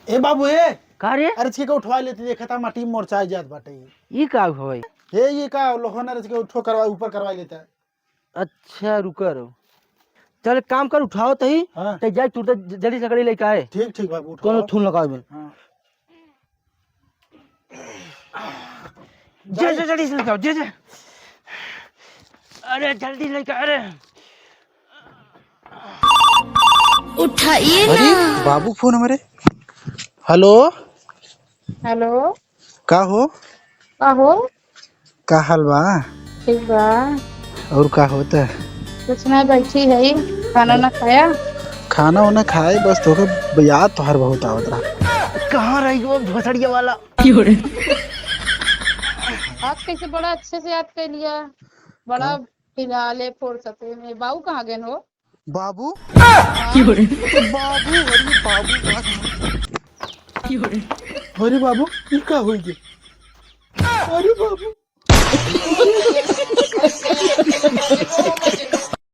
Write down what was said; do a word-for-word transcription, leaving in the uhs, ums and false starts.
ए बाबू, ए। का रे? अरे, इसके का उठवा लेती, देखा था, माटी मोर्चा जात बाटे। ई का होई? ए, ये का लोहन, अरे, इसके उठो, करवा, ऊपर करवा लेता। अच्छा, रुका रहो। चल, एक काम कर, उठाओ तही। हाँ। ते जाई, तू तो ज-, जल्दी से लकड़ी लेके आए। ठीक, ठीक बाबू, उठाओ। कोनो थून लगाओ बिन। हाँ। जे, जे, जल्दी से लेके आओ, जे, जे। अरे, जल्दी लेके आ, अरे। उठाइए अरे, ना। बाबू फोन हमारे। हेलो। हेलो। का हो? का हो? का हाल बा? ठीक बा। और का होता? कुछ ना, बैठी है, खाना ना खाया? खाना वाना खाए, बस तोके याद तोहर बहुत आवत रहा। कहाँ रही वो भोसड़िया वाला? आज कैसे बड़ा अच्छे से याद कर लिया, बड़ा हाँ। फिलहाल है फुर्सत में। बाबू कहाँ गए हो? बाबू? बाबू, अरे बाबू, बाबू। अरे बाबू, ई का होई गे? अरे बाबू।